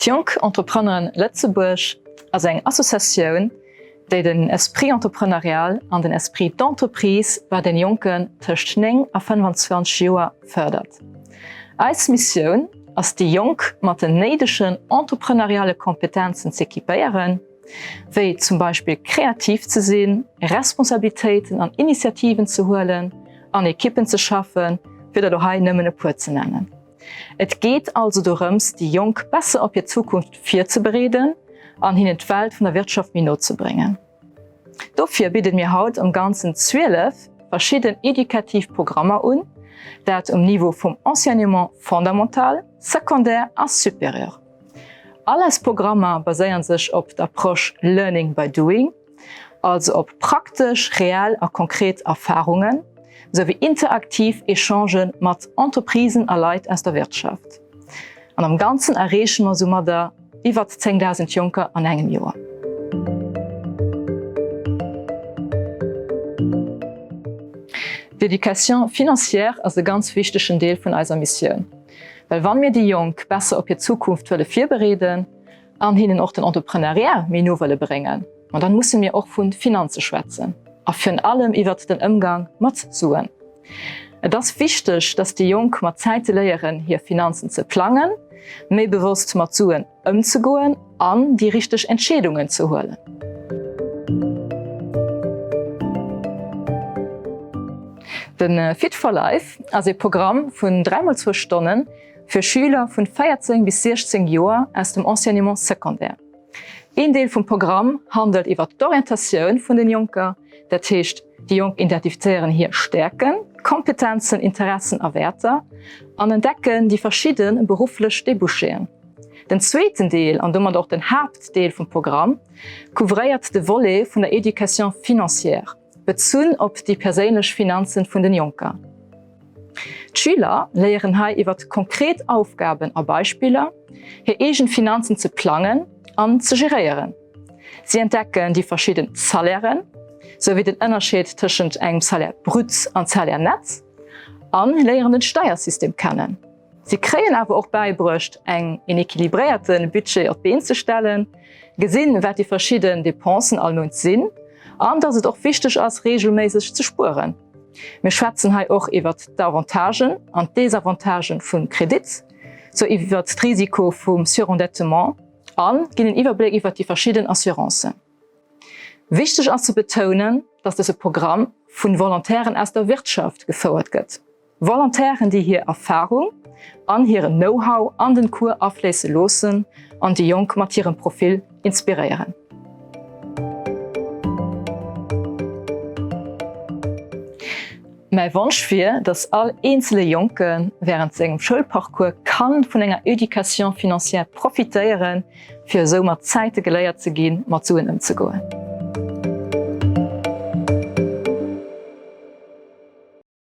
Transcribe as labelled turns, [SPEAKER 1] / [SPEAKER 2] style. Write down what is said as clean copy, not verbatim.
[SPEAKER 1] D'Jonk Entrepreneuren Lëtzebuerg ass eng Associatioun, déi den Esprit entrepreneurial an den Esprit d'entreprise bei den Jonken tëscht 9 a 25 Joer fërdert. Eis Missioun ass déi Jonk mat den néidegen entrepreneuriale Kompetenzen z'equipéieren, wéi zum Beispill kreativ ze sinn, Responsabilitéiten an Initiativen ze huelen, an Ekippen ze schaffen, fir der elo hei nëmmen e puer ze nennen. Et geet also dorëms, déi Jonk besser op hir Zukunft virzebereeden an hinnen d'Welt vun der Wirtschaft méi no ze bréngen. Dofir bidde mir haut am Ganzen 12 verschidden edukativ Programmer un, dat um Niveau vum Enseignement fondamental, secondaire a supérieur. All eis Programmer baséieren sech op d'Approche Learning by Doing, also op praktesch, reell a konkret Erfarungen, souwéi interaktiv Echangë mat Entreprisen a Leit aus der Wirtschaft. An am Ganzen erreeche mer soumadder iwwert 10.000 Jonker an engem Joer. D'Education financière ass e ganz wichtegen Deel vun eiser Missioun, well wann mir déi Jonk besser op hir Zukunft wëlle virbereeden, an hinnen och den Entrepreneuriat méi no wëlle bréngen, ma dann musse mir och vu Finanze schwätzen a virun allem iwwert den Ëmgang mat Suen. Et ass wichteg, dass déi Jonk mat Zäite léieren, hir Finanzen ze plangen, méi bewosst mat Suen ëmzegoen an déi richteg Entscheedungen ze huelen. De Fit for Life ass ee Programm vun dräimol zwou Stonnen, Fir Schüler vun 14 bis 16 Joer aus dem Enseignement secondaire. Een Deel vum Programm handelt iwwer d'Orientatioun vun den Jonker, dat heescht déi Jonk identifizéieren hir Stäerken, Kompetenzen, Interessen a Wäerter an entdecken déi verschidde berufflech Débouchéen. Den zweeten Deel, an domat och den Haaptdeel vum Programm, couvréiert de Volet vun der Éducation financière. Bezunn op déi perséinlech Finanzen vun den Jonker. D'Schüler léieren hei iwwert konkret Aufgaben a Beispiller, hir eegen Finanzen ze plangen an ze geréieren. Si entdecken déi verschidden Salairen, souwéi den Ënnerscheed tëschent engem Salaire brut an Salaire net an léieren den Steiersystem kennen. Si kréien awer och bäibruecht, eng een equilibréierte Budget op d'Been ze stellen, gesinn, wat déi verschidden Depensen all Mount sinn an dass et och wichteg ass, reegelméisseg ze spueren. Mir schwätzen hei och iwwert d'Avantagen an d'Desavantagen vum Kredit, sou iwwert d'Risiko vum Surendettement a ginn en Iwwerbléck iwwert déi verschidden Assurancen. Wichteg ass ze betounen, dass dëse Programm vu Volontairen aus der Wirtschaft gefouert gëtt. Volontairen, déi hir Erfarung an hiren Know-how an den Cours afléisse loossen an déi Jonk mat hirem Profil inspiréieren. Mäi Wonsch wier, dass all eenzele Jonke wärend sengem Schoulparcours kann vun enger Education financière profitéieren, fir esou mat Zäite geléiert ze ginn, mat Suen ëmzegoen.